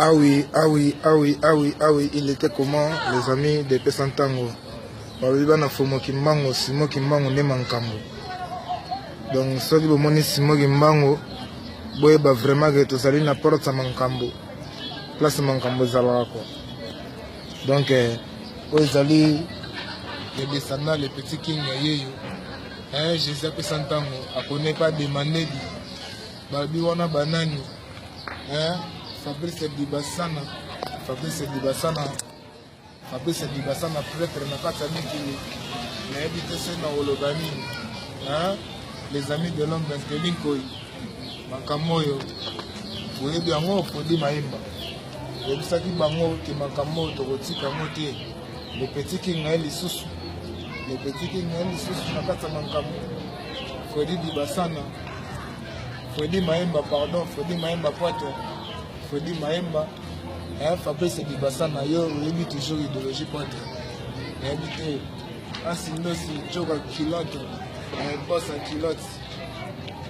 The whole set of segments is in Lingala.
Ah oui, ah oui, ah oui, ah oui, ah oui, il était comment les amis de Pesantango balobi bana fomo kimbango simo kimbango nde mankambo donc soki bomoni simo kimbango boyeba vraiment ke tozali na porte ya mankambo place mankambo ezalaka ko donc eh, oyo ezali le descendant le petit king ya yeyo eh, jésus apesa ntango akone pa demandeli balobi wana banani eh, fabrice dibasana fabrice dibasana fabrice dibasana pretre na kati ya mikili nayebi te soki nakoloba nini eh, les amis de l'homme intelinkoi makambo oyo boyebi yango fodi mayemba oyebisaki bango ke makambo oyo tokotika yango te le petit king na ye lisusu le petit king na ye lisusu na kati ya makambo fredi dibasana fredi mayemba pardon fredi mayemba poitre fredi mayemba eh, fabrice dibasana yo oyebi toujours idéologie poitre nayebi te asindosi joka culotte eh, bosa culotte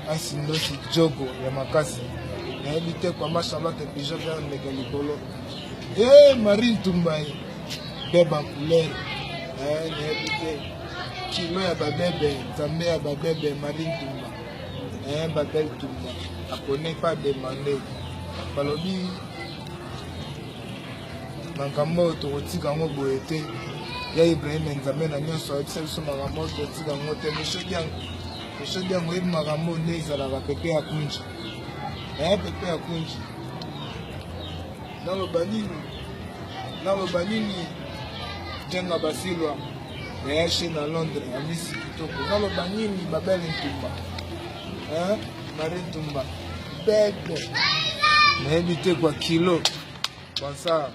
asindosi jogo ya makasi nayebi te kwama charlotte pigeon vert ndeke likolo e eh, marie ntumba ye beba couleur eh, nayebi te kilo ya babebe nzambe ya babebe marie ntumba eh, babel tumba akone pa demande balobi makambo oyo tokotika yango boye te ya ibrahim nzambe na nyonso ayebisa biso makambo oyo tokotika yango te misho diango oyebi makambo nde ezalaka pepe ya kunji eh, pepe ya kunji naloba nini naloba nini jenga basilwa yayashe na londres amisi kitoko naloba nini babele ntumba eh, marie ntumba bebe nayebi te kwa kilo Bonsoir.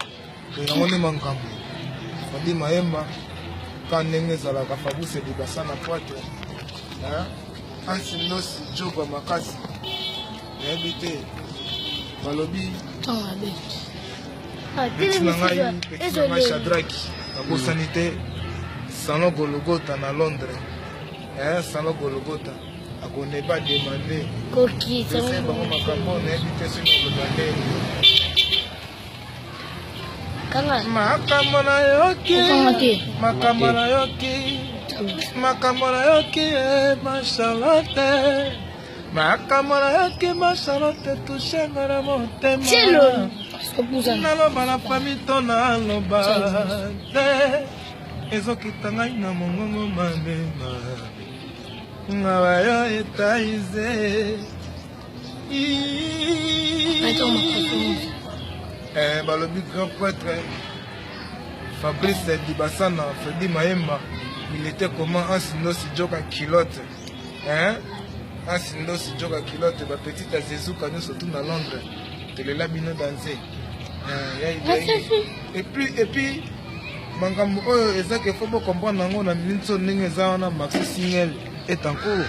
Yango nde makambo. Fadi Mayemba ka ndenge ezalaka Fabrice Libasa na poitre. Hein? Ansi Ndosi Jogo makasi. Nayebi te. Balobi petit na ngai petit na ngai Shadrack nabosani te salon Gologota na Londres. Hein? Salon Gologota. akoneba demande kokita bango makambo nayebi te soki nakoloba ndenge makambo nayoki makambo nayoki makambo nayoki eh, ma charlotte makambo nayoki ma charlotte touchenga na motema naloba na fami to naloba te ezokita ngai na mongongo mabe mabe Ngabayo etaize. Eh, balobi grand prêtre Fabrice Dibasana, Freddy Mayemba, il était comment Ansindosi Joka culotte. Hein? Ansindosi Joka culotte, ba petite Azezuka nyonso tout na Londres. Tolela bino danse. Eh, ya Et puis et puis makambo oyo eza ke faut bocomprendre yango na minute oyo ndenge eza wana maxi single est en cours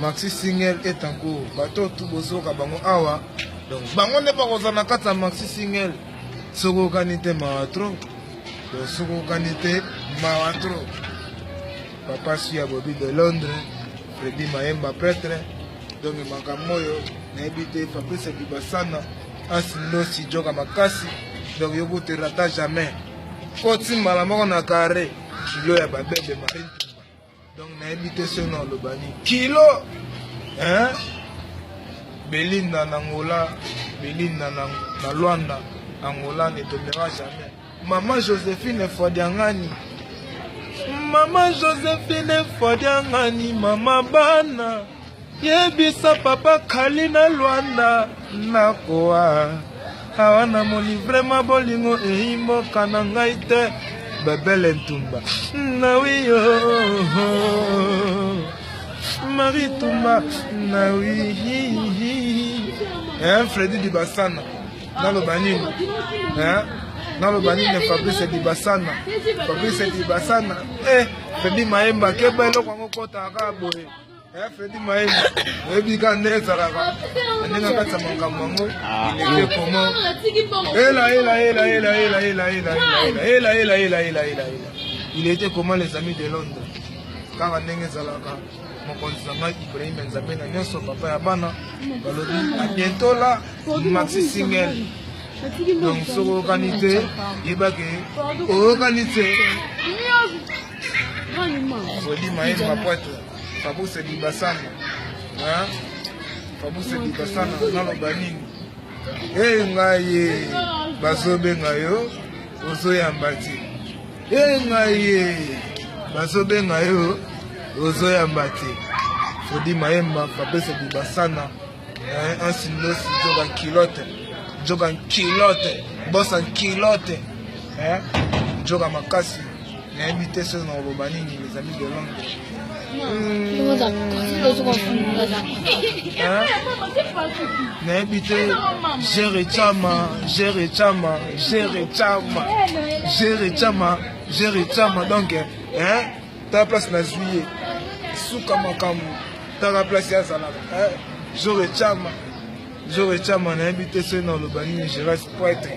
maxi single est en cours bato oyo tu bozoka bango awa donc bango nde bakozala na kati ya maxi single soki okani te mawa trop donc soki okani te mawa trop papa suya bobi de londres fredi mayemba prêtre donc makambo oyo nayebi te fabrice bibasana asindosi joka makasi donc yo kutu rata jamais koti mbala moko na carré kilo ya babebe marie ntumba donc nayebi te soki na oloba nini kilo hein? belinda na angola belinda na, na luanda angola ne tombera jamais mama josephine fodiangani mama josephine fodiangani mama bana Yebisa papa Kali na Luanda nakoa awa namoni vraiment bolingo eyi mboka na ngai te bebele ntumba nawi yo Marie Tumba nawi hein Freddy Dibasana naloba nini hein naloba nini Fabrice Dibasana Fabrice Dibasana eh Freddy Mayemba keba eloko yango kota kaka boye Eh, Freddy Mayemba, oyebi kaka nde ezalaka ndenge akati ya makambo yango il était comment ela ela ela ela ela ela ela ela ela ela ela ela ela ela il était comment les amis de Londres kaka ndenge ezalaka mokonzi na ngai Ibrahim Nzambe na nyonso papa ya bana balobi à bientôt là maxi single. Donc soki oyokani te, yeba ke oyokani te. Fredi Mayemba Poitre, Fabrice Dibasana, hein? Fabrice Dibasana, naloba nini? Hey ngai ye, bazobenga yo, ozoyamba te. Hey ngai ye, bazobenga yo, ozoyamba te. Fredi Mayemba, Fabrice Dibasana, hein? Ansindosi, Joga Kilote, Joga Kilote, Bosa Kilote, hein? Joga Makasi. Nayebi te soki nakoloba nini, les amis de Londres. Nayebi te. Gere Chama, Gere Chama, Gere Chama, Gere Chama, Gere Chama. Donc hein, tala place nazwi ye, suka makambo, tala place ye azalaka. Gere Chama, Gere Chama, nayebi te soki nakoloba nini. Gérard Poitre,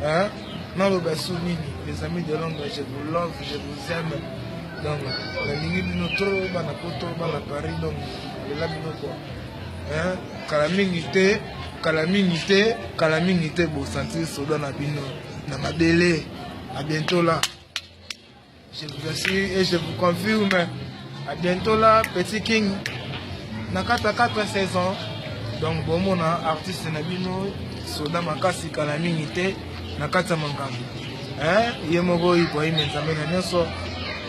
hein, naloba su nini? Les amis de Londres, je vous love, je vous aime. Donc nalingi bino trop, bana Poto, bana Paris. Donc lela bino quoi, hein? Kala mingi te, kala mingi te, kala mingi te, bosentir soda na bino na mabele. À bientôt là, je vous assure et je vous confirme, à bientôt là, petit king na kati ya 4 saison. Donc bomona artiste na bino soda makasi, kala mingi te na kati ya makambo, ye moko Ibrahim Nzambe na nyonso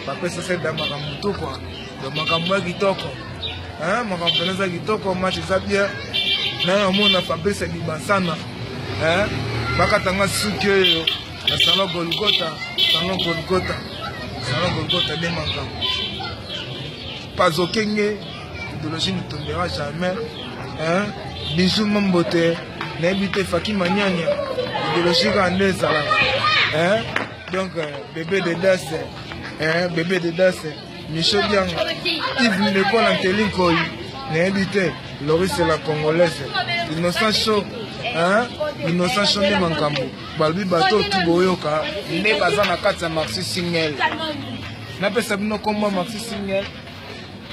bapesa seda makambo tu quoi. Donc makambo ya kitoko, makambo mpena eza kitoko, match eza bien. Na omona Fabrice Dibasana, bakatanga suki oyo na salon Golgota, salon Golgota, salon Golgota nde makambo. Pazokenge, idéologie ne tombera jamais, hein? Bijou Mambote, nayebi te. Faki Manyanya, idéologie kaka nde ezalaka, hein? Donc bébé de das, hein? Bébé de das, Micho Bianga, Yves Nekola, Nteli Nkoi, nayebi te. Loris la Congolaise, Innocent Show, hein? Innocent Show nde makambo. Balobi bato tu boyoka nde baza na kati ya maxi single. Napesa bino nkombo ya maxi single,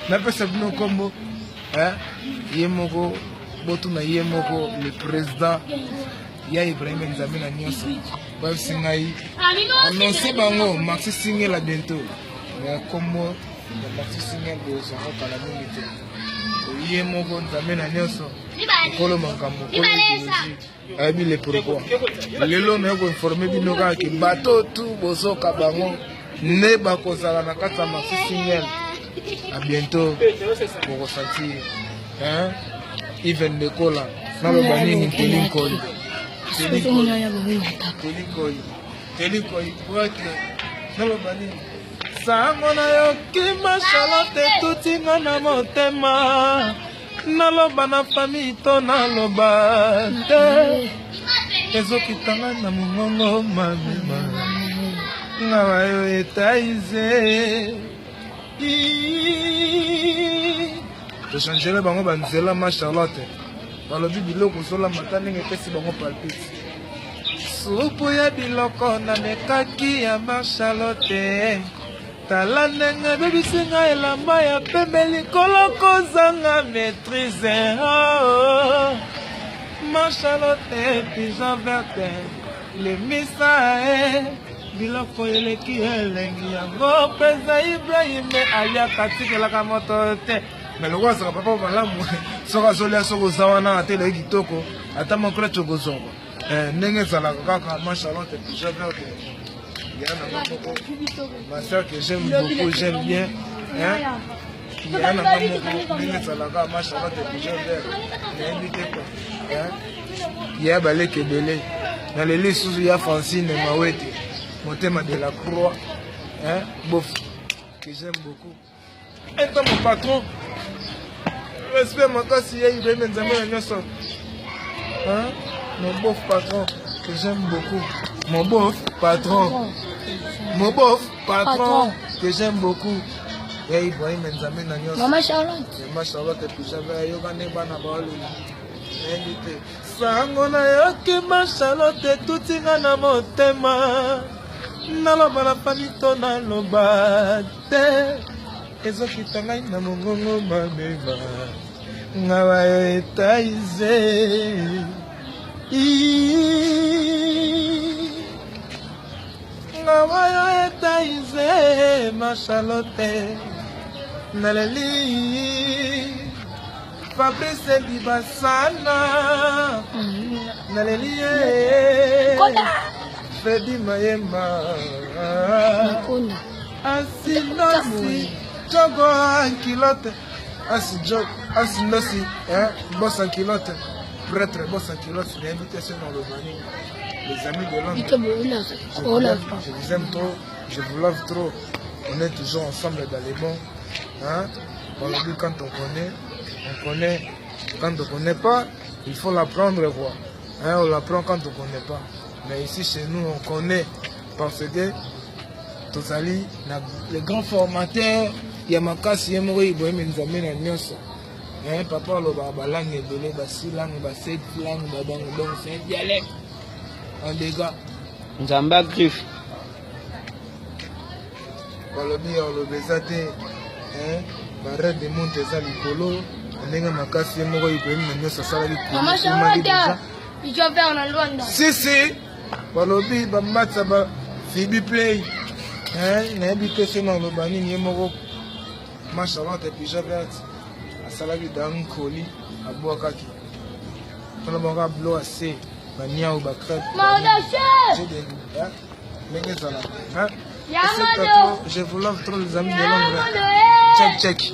napesa bino nkombo ye moko, botuna ye moko le président ya Ibrahim Nzambe na nyonso. Bayebisi ngai annonce bango maxi single à bientôt. Mais nkombo ya maxi single bozwango kala mingi te. Ye moko Nzambe na nyonso, nkolo makambo, nkolo idéologie, ayebi le pourquoi. Lelo naye koinforme bino kaka ke bato tu bozoka bango nde bakozala na kati ya maxi single. À bientôt, bokosentir, hein? Even Bekola, naloba nini? Nteli Nkoi, Teli Nkoi, Teli Nkoi Poitre, naloba nini? Sango nayoki ma Charlotte etutinga na motema. Naloba na famille to naloba te, ezokitanga na mongongo mamema nga bayo etaize. Tochangele bango banzela. Ma Charlotte, balobi biloko ozolamba ta ndenge epesi bango palpite. Supu ya biloko namekaki ya ma Charlotte, tala ndenge ebebisi nga elamba ya pembe likolo, kozanga maîtrise, oh. Ma Charlotte, pigeon verte, lemisa e biloko eleki elengi yango mpenza. Ibrahime aliaka, atikelaka moto te, mais lokola azalaka papa malamu, soki azolia, soki oza wana ata eleki kitoko, ata mokolo tokozonga ndenge ezalaka kaka. Ma Charlotte, pigeon verte ya nanga moko, ma sœur que j'aime beaucoup, j'aime bien, hein? Ya nanga moko, ndenge ezalaka. Ma Charlotte, pigeon vert, nayebi te quoi, hein? Ya baleki ebele na leli lisusu ya Francine Mawete, motema de la Croix, hein? Bof que j'aime beaucoup, eta mon patron, respect makasi ya Ibrahim Nzambe na nyonso, hein? Mon bof patron que j'aime beaucoup, mon bof patron, mon bof patron que j'aime beaucoup, ya Ibrahim Nzambe na nyonso. Mama Charlotte. Mama Charlotte, puis ayoka nde bana baolula, nayebi te. Sango nayoki ma Charlotte etutinga na motema. Naloba na famille to naloba te, ezokita ngai na mongongo mamema nga bayo etaize. Eh, ma Charlotte, naleli Fabrice Libasana, naleli ye Fredi Mayemba, Asinosi Jogo Ankilote, Asi Jogo, Asinosi, hein, Boss Ankilote, prêtre Boss Ankilote, nayebi te soki naloba nini. Les amis de Londres, je vous aime trop, je vous love trop. On est toujours ensemble dans les bons. Hein? On le dit quand on connaît, on connaît. Quand on connaît pas, il faut l'apprendre quoi. Hein? On l'apprend quand on connaît pas. Mais ici chez nous, on connaît parce que tozali na le grand formateur ya makasi ye moko Ibrahim Nzambe na nyonso. Hein? Papa alobaka balangue ebele, ba six langues, ba sept langues, ba donc donc c'est un dialecte en dégâts. Nzambe a griffe. Balobi ya oloba eza te, ba red de monte eza likolo ndenge makasi ye moko Ibrahim na nyonso asalaki. Sisi balobi bamatisa ba fibi play, nayebi te so na oloba nini. Ye moko ma Charlotte Pigeon Verte asalaki dankoli, abwakaki mpona bango ablo ase baniau bacrêpe ndenge ezalaka. Je vous love trop, les amis de Londres. Check, check.